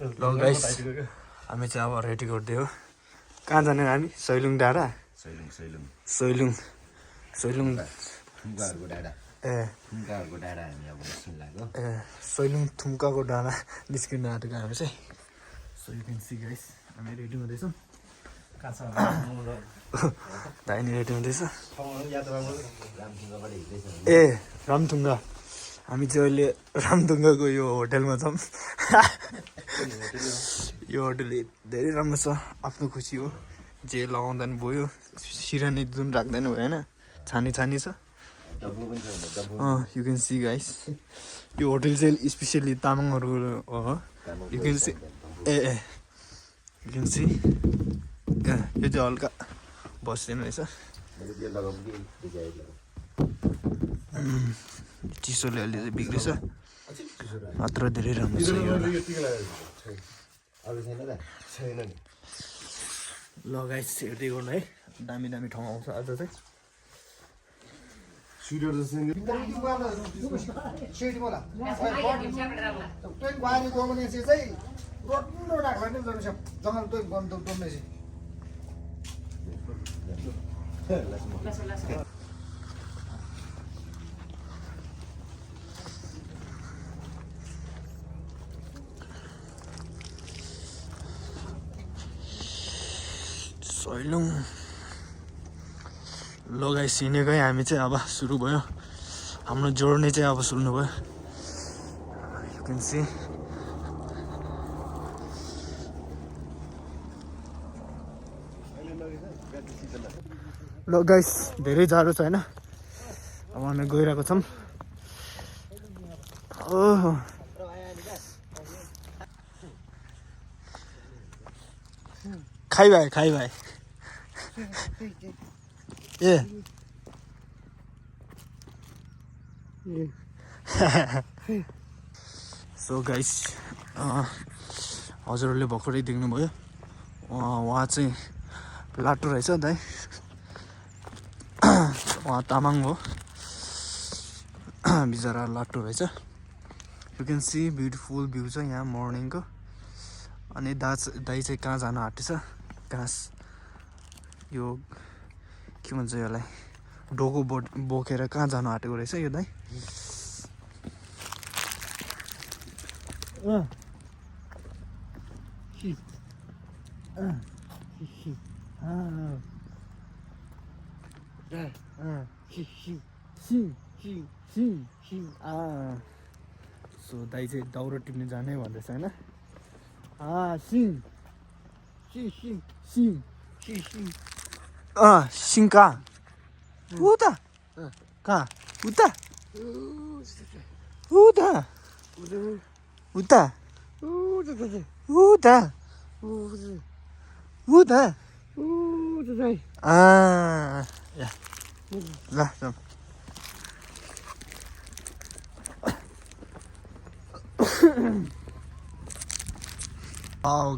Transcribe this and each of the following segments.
ल गाइस हामी चाहिँ अब रेडी गर्दै हो कहाँ जाने हामी सैलुङ डाँडा सैलुङ ए सैलुङ थुम्काको डाँडा निस्किन आँटेको हामी चाहिँ so you can see guys हामी रेडी हुँदैछौँ दाहिने रेडी हुँदैछ ए रामथुङ्गा हामी चाहिँ अहिले रामथुङ्गाको यो होटेलमा छौँ यो होटेल धेरै राम्रो छ आफ्नो खुसी हो जे लगाउँदा नि भयो सिरानी जुन राख्दैन भयो होइन छानी छ यु क्यान सी गाइस यो होटेल चाहिँ स्पेसली तामाङहरू हो you can see a you can see यो चाहिँ हल्का बस्दैन रहेछ चिसोले अलि चाहिँ बिग्रेछ मात्र धेरै राम्रो छ यो ल गाइस हेर्दै गर्नु है दामी दामी ठाउँ आउँछ आज चाहिँ सैलुङ लगाइ सिनेकै हामी चाहिँ अब सुरु भयो हाम्रो जोर्नी चाहिँ अब सुरु भयो यु क्यान सी ल गाइस धेरै जाडो छ होइन अब हामी गइरहेको छौँ ओहो खाइ भाइ ए सो गाइस हजुरहरूले भर्खरै देख्नुभयो उहाँ चाहिँ लाटो रहेछ दाइ उहाँ तामाङ हो बिचरा लाटो रहेछ you can see beautiful view छ यहाँ मर्निङको अनि दाइ चाहिँ कहाँ जानु आँटेछ घाँस यो के भन्छ यसलाई डोको बोकेर कहाँ जानु आँटेको रहेछ यो दाइ सो दाइ चाहिँ दाउरा टिप्ने जाने भन्दैछ होइन सिङ कहाँ उता कहाँ उता उता उता उता उता ल जाउँ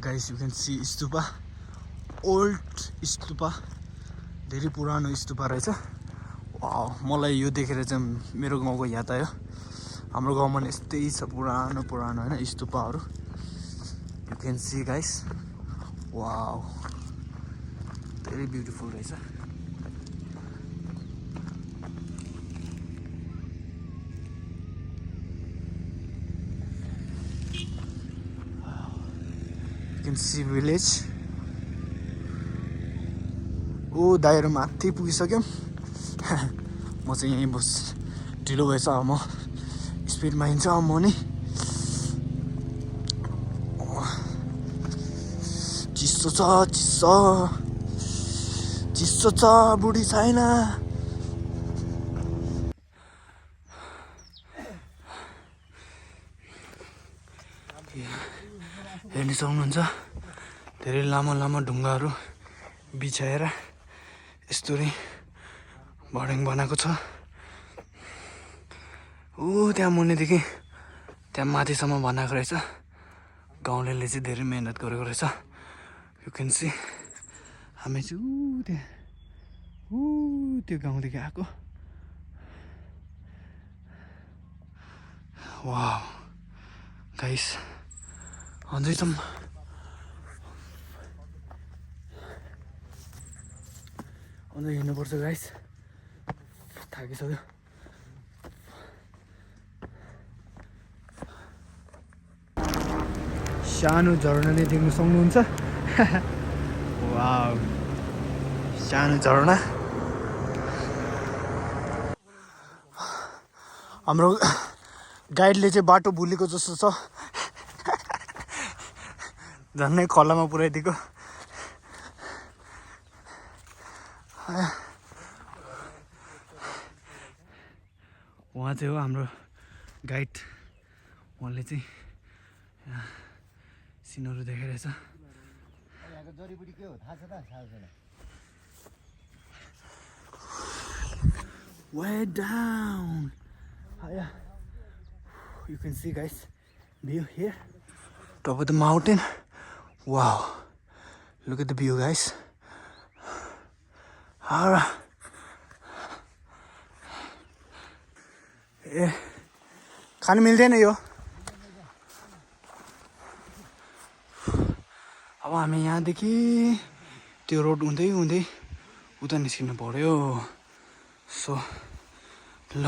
guys you can see stupa old stupa धेरै पुरानो स्तुपा रहेछ मलाई यो देखेर चाहिँ मेरो गाउँको याद आयो हाम्रो गाउँमा नि यस्तै छ पुरानो होइन स्तुपाहरू you can see guys wow धेरै ब्युटिफुल रहेछ यु क्यान सी भिलेज दाइहरू माथि पुगिसक्यौँ म चाहिँ यहीँ ढिलो भएछ अब म स्पिडमा हिँड्छ अब म नि चिसो छ बुढी छैन हेर्न सक्नुहुन्छ धेरै लामो ढुङ्गाहरू बिछाएर यस्तोरी भर्डिङ बनाएको छ त्यहाँ मुनिदेखि त्यहाँ माथिसम्म बनाएको रहेछ गाउँलेले चाहिँ धेरै मेहनत गरेको रहेछ यु क्यान सी हामी चाहिँ त्यो गाउँदेखि आएको वाउ गाइस अझै त अझै हिँड्नुपर्छ गाइस थाकिसक्यो सानो झरनाले देख्न सक्नुहुन्छ वाउ सानो झरना हाम्रो गाइडले चाहिँ बाटो भुलेको जस्तो छ झन्नै खोलामा पुऱ्याइदिएको उहाँ चाहिँ हो हाम्रो गाइड उहाँले चाहिँ सिनहरू देखाइरहेछ जडीबुटी के हो थाहा छ त थाहा छैन way down you can see guys view here top of the mountain wow look at the view guys alright ए खानु मिल्दैन यो अब हामी यहाँदेखि त्यो रोड हुँदै हुँदै उता निस्किनु पर्यो सो ल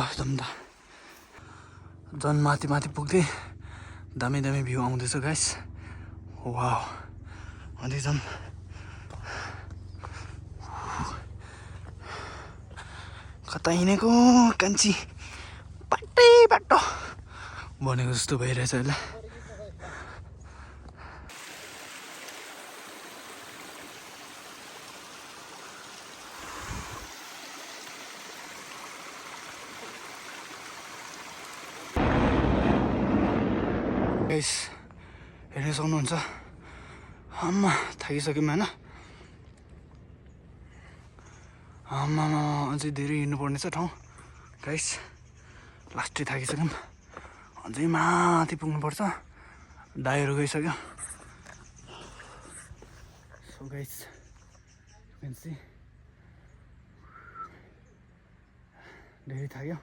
झन् माथि माथि पुग्दै दामी दामी भ्यू आउँदैछ गाइस वाउ अझै झन् कता हिँडेको कान्छी बाटै बाटो भनेको जस्तो भइरहेछ अहिले गाइस हेर्न सक्नुहुन्छ आम्मा थाकिसक्यौँ होइन आम्मामा अझै धेरै हिँड्नुपर्ने छ ठाउँ गाइस लास्टै थाकिसक्यौँ अझै माथि पुग्नुपर्छ दाइहरू गइसक्यो सो गाइस धेरै थाक्यो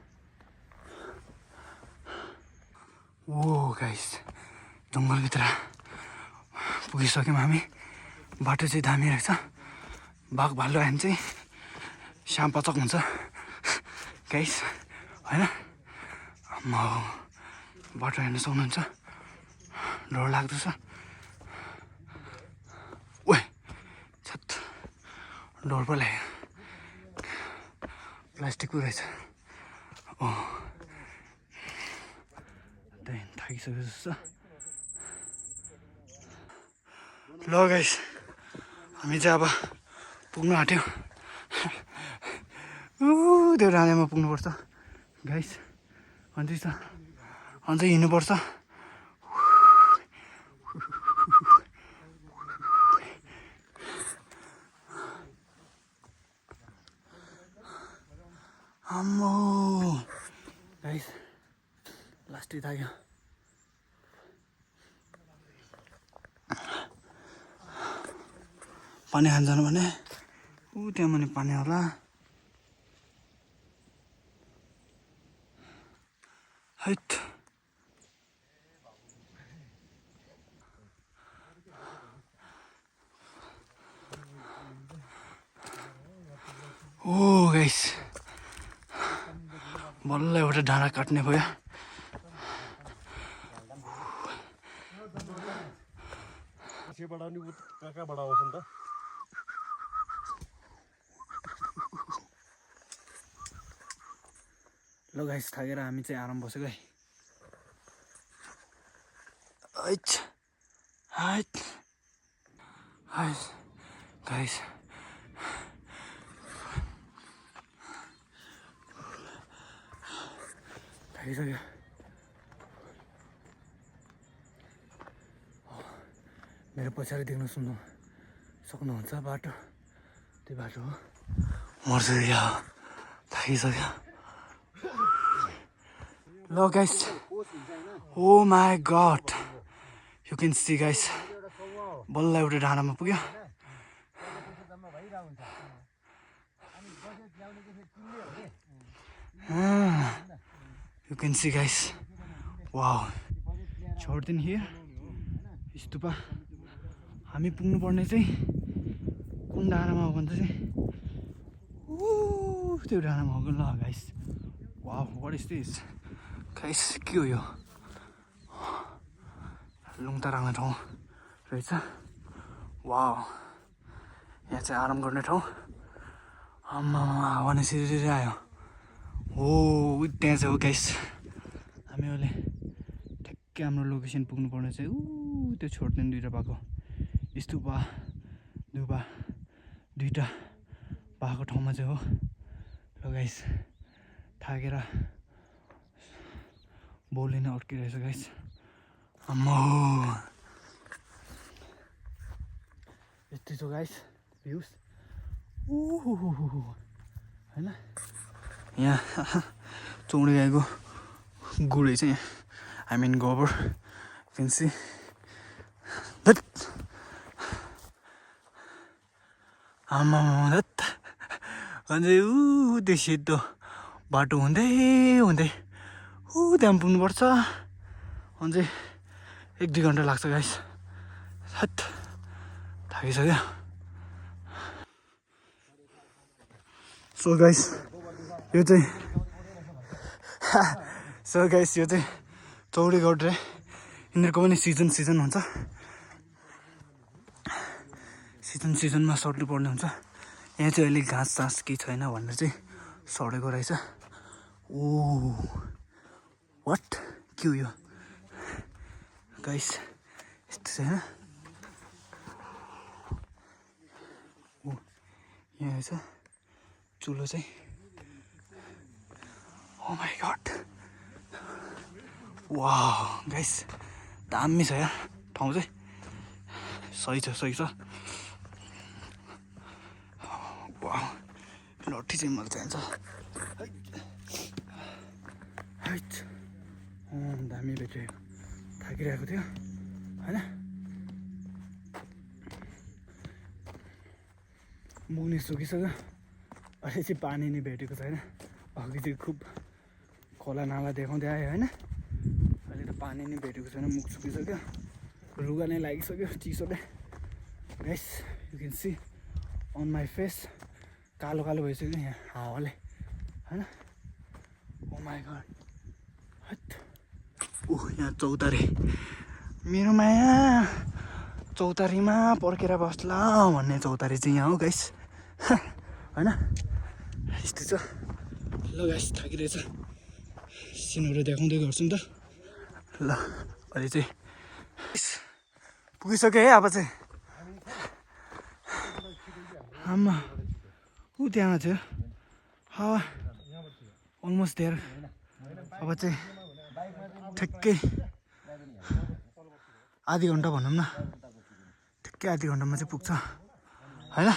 ओ गाइस जङ्गलभित्र पुगिसक्यौँ हामी बाटो चाहिँ दामी रहेछ बाघ भालु आयो भने चाहिँ स्यामपचक हुन्छ गाइस होइन म बाटो हेर्न सक्नुहुन्छ डर लाग्दो छ ओए छत डर पो लाग्यो प्लास्टिकको रहेछ थाकिसक्यो जस्तो ल गाइस हामी चाहिँ अब पुग्नु आँट्यो त्यो डाँडामा पुग्नुपर्छ गाइस अझै हिँड्नुपर्छ आम्मो गाइस लास्टै थाक्यो पानी खान जानु भने त्यहाँ मुनि पानी होला हैट ओ गाइस बल्ल एउटा डाँडा काट्ने भयो ल गाइस थाकेर हामी चाहिँ आराम बसेको है गाइस थाकिसक्यो मेरो पछाडि देख्न सक्नुहुन्छ बाटो त्यो बाटो हो मर्छ यहाँ थाकिसक्यो ल guys oh my god you can see guys बल्ल एउटा डाँडामा पुग्यो you can see guys wow short in here स्तुपा हामी पुग्नुपर्ने चाहिँ कुन डाँडामा हो भन्छ चाहिँ त्यो डाँडामा हो ल guys wow what is this guys के हो यो लुङताराङको ठाउँ रहेछ वाउ यहाँ चाहिँ आराम गर्ने ठाउँ आम्मा हावा नै सिरिरी आयो हो त्यहाँ चाहिँ हो गाइस हामी अहिले ठ्याक्कै हाम्रो लोकेसन पुग्नुपर्ने चाहिँ त्यो छोड्दैन दुइटा भएको स्तुपा दुबा दुइटा भएको ठाउँमा चाहिँ हो ल गाइस थाकेर बोल्ने नै अड्किरहेछ गाइस अम्मा यति छ गाइस भ्युज होइन यहाँ चौँडे गाईको गुडे चाहिँ आई मिन गोबर फेन्सी आमा धत् अझै त्यो सेतो बाटो हुँदै हुँदै त्यहाँ पुग्नुपर्छ अझै 1-2 घन्टा लाग्छ गाइस हत् थाकिसक्यो सो गाइस यो चाहिँ चौडे गौड रे यिनीहरूको पनि सिजन हुन्छ सिजनमा सर्नु पर्ने हुन्छ यहाँ चाहिँ अहिले घाँस सास केही छैन भनेर चाहिँ सडेको रहेछ ओ वाट के हो यो गाइस यस्तो छ होइन ओ यहाँ रहेछ चुलो चाहिँ ओ माई गॉड वाह गाइस दामी छ यार ठाउँ चाहिँ सही छ वाह लट्ठी चाहिँ मलाई चाहिन्छ दामी भेट्यो थाकिरहेको थियो होइन मुख नि सुकिसक्यो अहिले चाहिँ पानी नै भेटेको छैन अघि चाहिँ खुब खोला नाला देखाउँदै आयो होइन अहिले त पानी नै भेटेको छैन मुख सुकिसक्यो रुगा नै लागिसक्यो चिसोले guys you can see on my face कालो कालो भइसक्यो यहाँ हावाले होइन ओ माई गॉड यहाँ चौतारी मेरो माया चौतारीमा पर्खेर बस्ला भन्ने चौतारी चाहिँ यहाँ हो गाइस होइन यस्तो छ ल गाइस थाकिरहेछ सिनहरू देखाउँदै गर्छु नि त ल अहिले चाहिँ पुगिसक्यो है अब चाहिँ आमा त्यहाँ थियो हावा अलमोस्ट देयर अब चाहिँ ठ्याक्कै आधी घन्टा भनौँ न ठ्याक्कै आधी घन्टामा चाहिँ पुग्छ होइन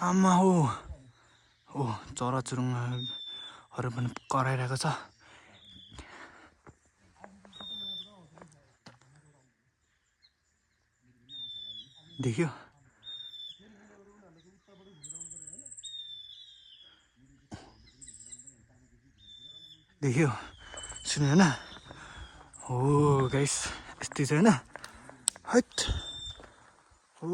आमा हो चराचुरुङ्गीहरू पनि कराइरहेको छ देख्यो सुन्यो होइन हो गाइस यस्तै छ होइन हट हो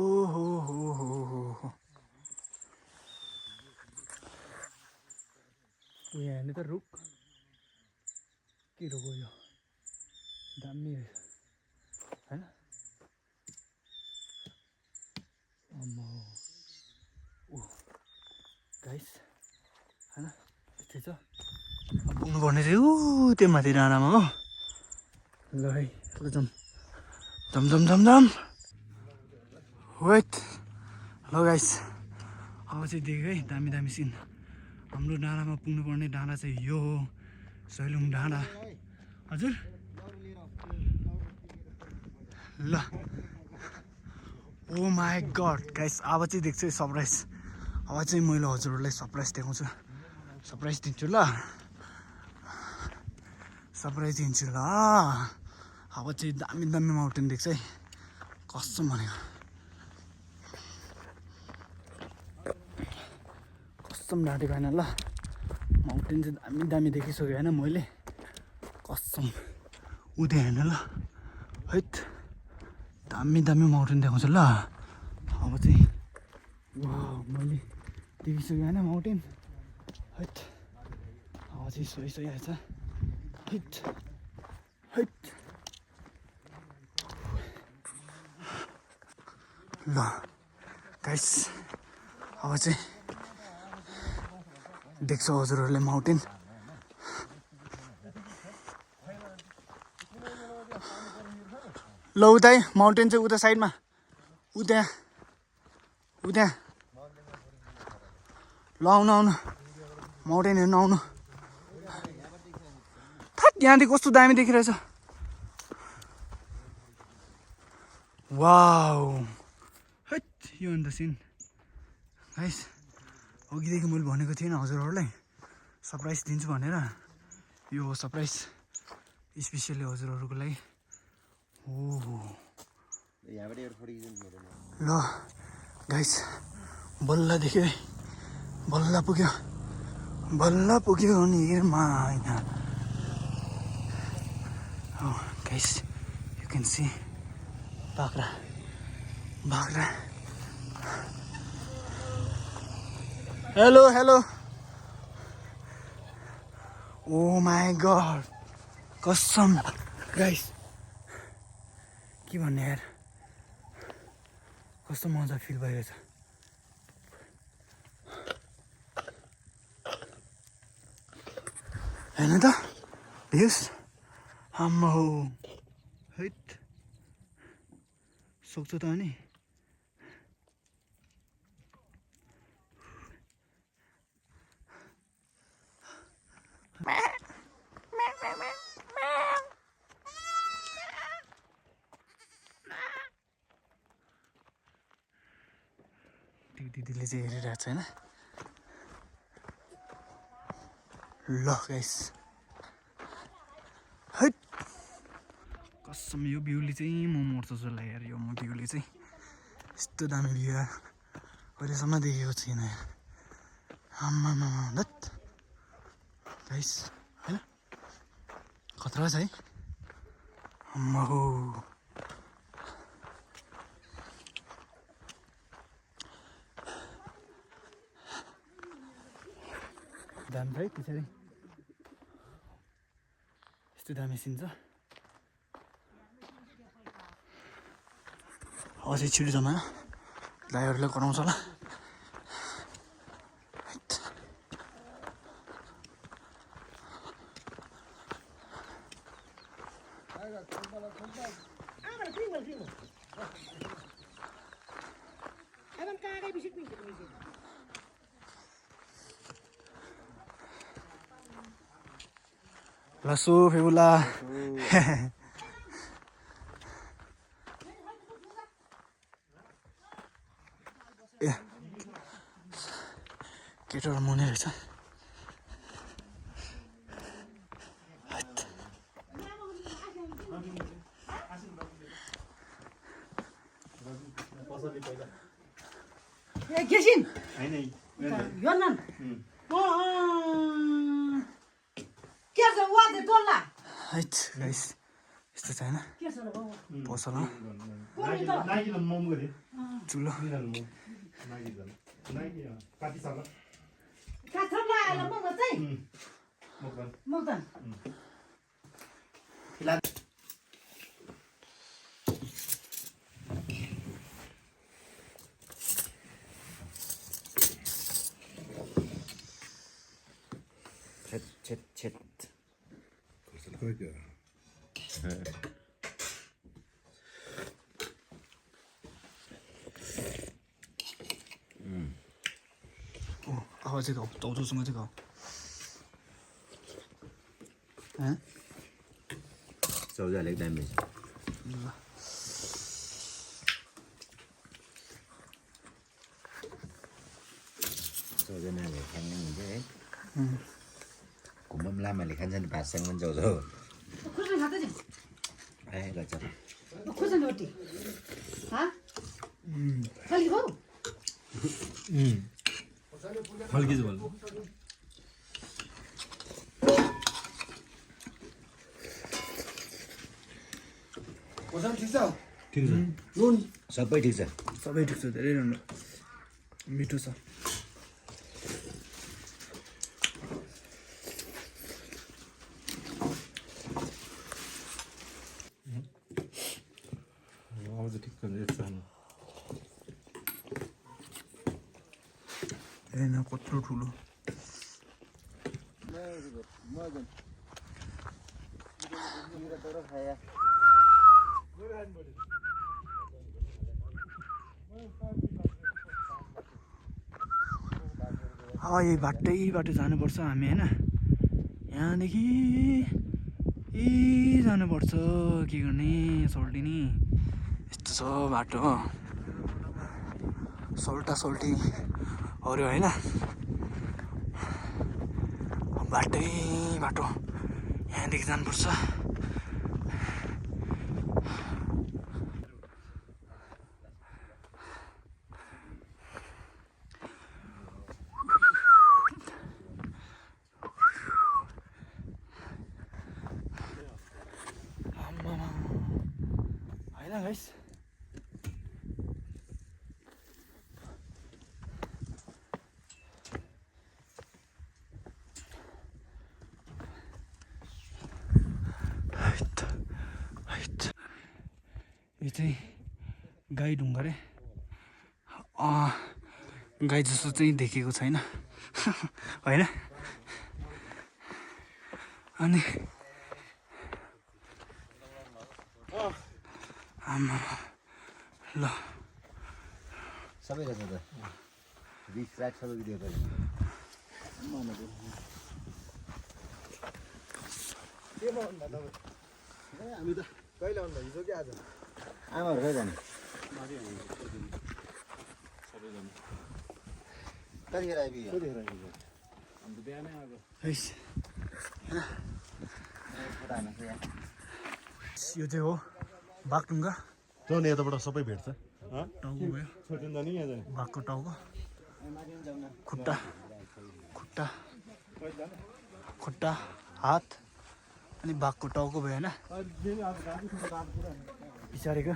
यहाँ हेर्ने त रुख के रुख हो यो दामी रहेछ होइन गाइस होइन यस्तै छ पुग्नुपर्ने चाहिँ त्यो माथि डाँडामा हो ल है ल जाउँ वेट ल गाइस अब चाहिँ देख्यो है दामी सिन हाम्रो डाँडामा पुग्नुपर्ने डाँडा चाहिँ यो हो सैलुङ डाँडा हजुर ल ओ माई गॉड गाइस अब चाहिँ देख्छु सरप्राइज अब चाहिँ मैले हजुरहरूलाई सरप्राइज देखाउँछु सरप्राइज दिन्छु ल अब चाहिँ दामी माउन्टेन देख्छ है कसम भनेको कसम ढाँटेको होइन ल माउन्टेन चाहिँ दामी देखिसक्यो होइन मैले कसम उदय हेर्नु ल है दामी दामी माउन्टेन देखाउँछ ल अब चाहिँ वाउ मैले देखिसकेँ होइन माउन्टेन हैट अब चाहिँ सोइसकेको छ हैट हैट ल गाइस अब चाहिँ देख्छ हजुरहरूले माउन्टेन ल उतै माउन्टेन चाहिँ उता साइडमा उता ल आउनु आउनु माउन्टेन हेर्नु आउनु थट यहाँदेखि कस्तो दामी देखिरहेछ वाउ हैट यो अन्त सिन गाइस अघिदेखि मैले भनेको थिएन हजुरहरूलाई सरप्राइज दिन्छु भनेर यो हो सरप्राइज स्पेसियली हजुरहरूको लागि ल गाइस बल्ल देख्यो है बल्ल पुग्यो नि माया गाइस यु क्यान सी बाख्रा हेलो ओ माई गॉड कसम गाइस के भन्ने यार कस्तो मजा फिल भइरहेछ हेर्नु त भ्युज आम्मा हो हैट सक्छु त अनि दिदीले चाहिँ हेरिरहेको छ होइन ल गाइस हैट कसम यो भ्यूले चाहिँ म मर्छु जसलाई यार यो भ्यूले चाहिँ यस्तो दामी भ्यू यार अहिलेसम्म देखेको छैन यार आम्मामा धत गाइस होइन खतरा छ है अम्मा हो दामी छ है पछाडि यस्तो दामी सिन छ अझै छिटो जमा ड्राइभरले कराउँछ होला लसु फेबुला ए केटाहरू मुने रहेछ एकछिन योनन के छ वादे टोल्ला हैट गाइस यस्तो छैन के छ र बाबु पसल नाइकी मोम गरे चुलो नाइकी पार्टी साला काठमा आएर म चाहिँ मगन Chet. 아, 제가 떠줘준 거 제가. 에? Soja lấy tay mình. Soja này để khăn như thế. Cũng mâm la mà để khăn dân bà sang bên dầu rồi. 코전 갖다 줘. Ai là chậm. 코전 어디? 아? 빨리 봐. 헐기지 말고. 고생 됐어. 킹스. नुन सबै ठिक छ सबै ठिक छ धेरै राम्रो मिठो छ आवाज ठिक छ हेर्न कत्रो ठुलो यही बाटैबाट जानुपर्छ हामी होइन यहाँदेखि जानुपर्छ के गर्ने सोल्टिनी यस्तो छ बाटो सोल्टी अरू होइन बाटो यहाँदेखि जानुपर्छ होइन गाइस यो चाहिँ गाई ढुङ्गा रे गाई जस्तो चाहिँ देखेको छैन होइन अनि आमा ल सबै रहेछ त रिस राख सबै भिडियो त हामी त कहिले आउनु हिजो कि आज आमाहरू खै जाने कतिखेर आइपुग्यो अन्त बिहानै आएको हैस यो चाहिँ हो बाघढुङ्गा जाने यताबाट सबै भेट्छ टाउको भयो छोडिन्छ नि यहाँ जाने बाघको टाउको खुट्टा खुट्टा खुट्टा हात अनि बाघको टाउको भयो होइन पछाडिको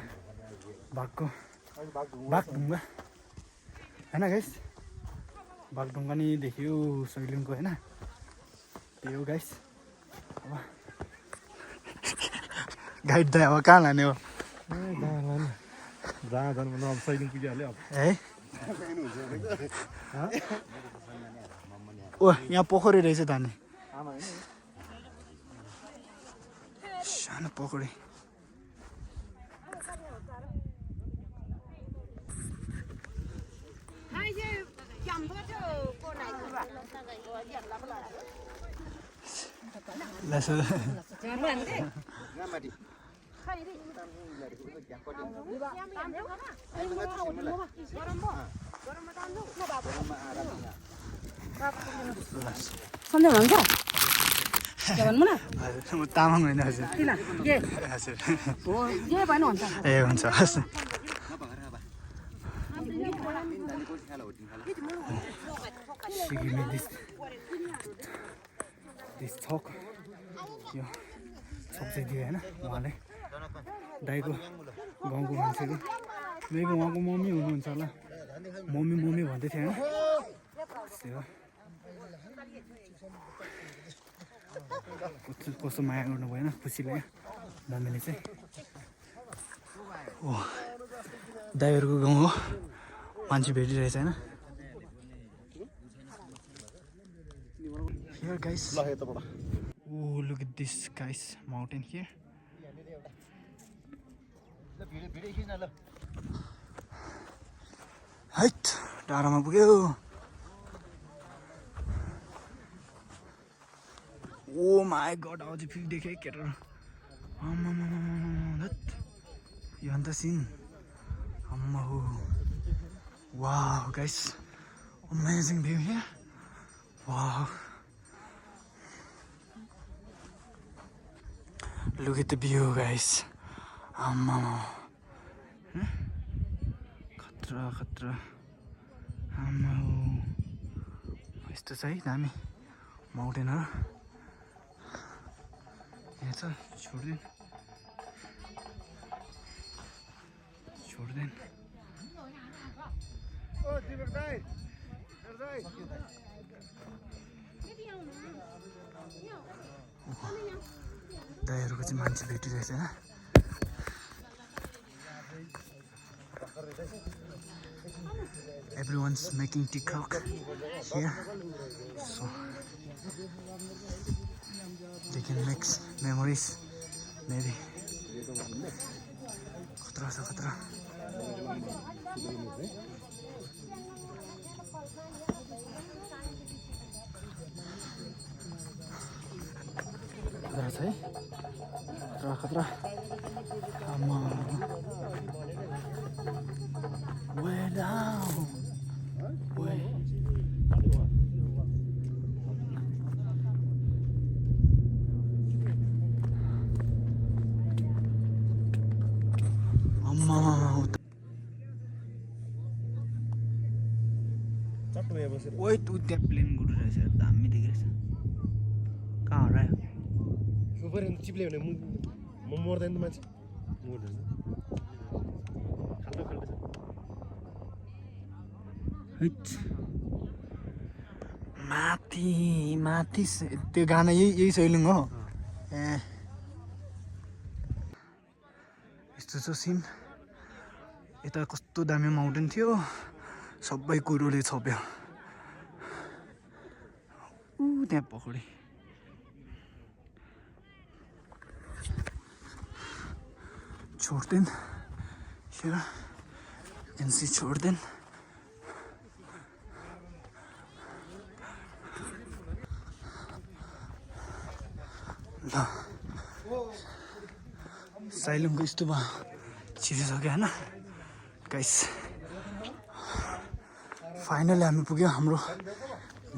बाघको बाघढुङ्गा होइन गाइस बाघढुङ्गा नि देखियो सैलुङको होइन त्यही हो गाइस अब गाइड त अब कहाँ लाने हो जहाँ जानु भन्दा अब सैलिङ पुगिहाल्यो अब है ओ यहाँ पोखरी रहेछ त नि सानो पोखरी सन्देह हुन्छ के भन्नु न म तामाङ होइन हजुर किन के हजुर हो जे भन्नु हुन्छ ए हुन्छ हस् दिस थोक यो सब चाहिँ दियो होइन उहाँले दाइको गाउँको मान्छेको मेरो उहाँको मम्मी हुनुहुन्छ होला मम्मी भन्दै थियो होइन कस्तो माया गर्नु भएन खुसी लाग्यो मम्मीले चाहिँ ओ दाइहरूको गाउँ हो मान्छे भेटिरहेछ होइन Here guys, oh look at this guys, mountain here. Height, डाँडामा पुग्यो. Oh my god, आज फेरि देखेँ केटा. यो अन्त सिन. अम्मा हो. Wow guys, amazing view here. Wow. Look at the view guys. खतरा आम्मा हो यस्तो छ है दामी माउन्टेनहरू यहाँ छ छोडिदिनु छोड्दैन दाइहरूको चाहिँ मान्छे भेटिरहेछ होइन everyone's making TikTok here so they can make memories maybe खतरा छ खतरा खतरा छ है खतरा खतरा आमा way down way आमा ओए तू त्यहाँ प्लेन गुडिरहेछ दामी देखिरहेछ कहाँ हरायो सुपर चिप्ले भने म मर्दैन त मान्छे मर्दैन खाल्टो खाल्टो हैट माथि माथि त्यो गाना यही सैलुङ हो ए यस्तो छ सिन यता कस्तो दामी माउन्टेन थियो सबै कुरोले छोप्यो त्यहाँ पकडी छोड्दैन here you can see छोड्दैन ल साइलुङको स्तूपा छिरिसक्यो होइन गाइस फाइनली हामी पुग्यो हाम्रो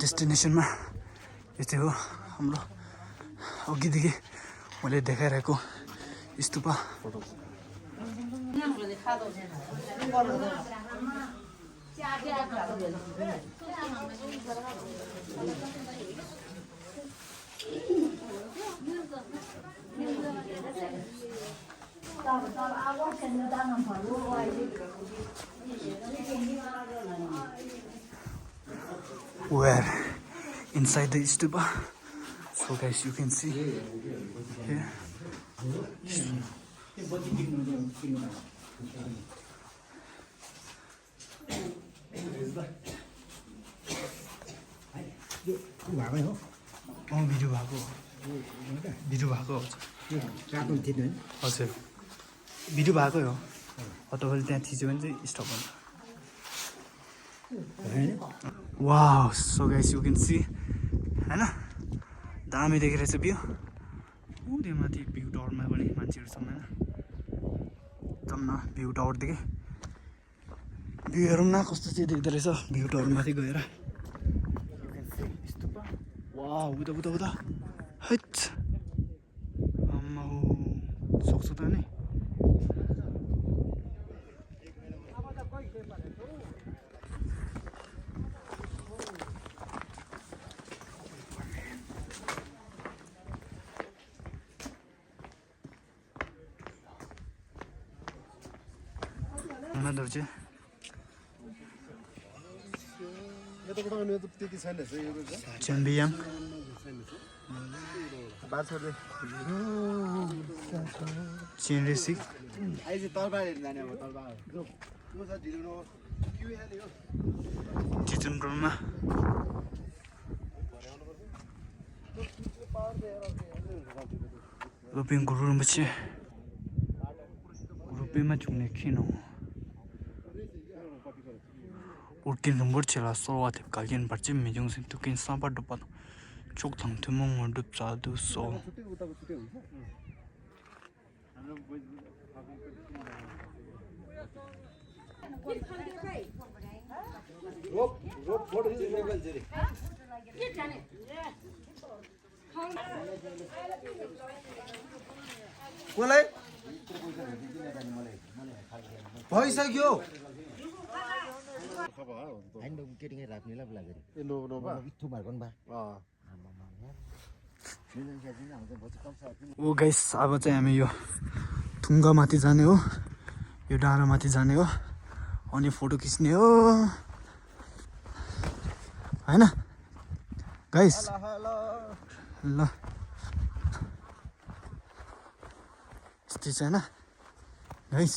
डेस्टिनेसनमा यो चाहिँ हो हाम्रो अघिदेखि मैले देखाइरहेको stupa We're inside the stupa, so guys you can see here. Video भएको हजुर भिडियो भएकै हो तपाईँले त्यहाँ थिच्यो भने चाहिँ स्टप हुन्छ wow so guys you can see होइन दामी देखिरहेछ भ्यू त्यो माथि भ्यू टावरमा पनि मान्छेहरू छन् होइन एकदम न भ्यू टावरदेखि भ्यू हेरौँ न कस्तो चाहिँ देख्दो रहेछ भ्यू टावरमाथि गएर वाउ उता उता उता हैट आम्मा हो सक्छ त नि उनीहरू चाहिँ त्यति छैन चम्बियाङ चिनरेसी चितुनपुरमा 로빈 구르는 거지. 로빈만 죽네 키노. 우르킨 넘버치라 소와테 갈긴 받지 미정신 두킨 사바도 봐. 족당 두멍을 듭자도 소. मलाई भइसक्यो हैन केटिङै राख्नेला लाग्यो ए नो नो बा इथु मार्कन बा ओ गाइस अब चाहिँ हामी यो थुङ्गामाथि जाने हो यो डाँडामाथि जाने हो अनि फोटो खिच्ने हो हैन गाइस ल यस्तै छ हैन गाइस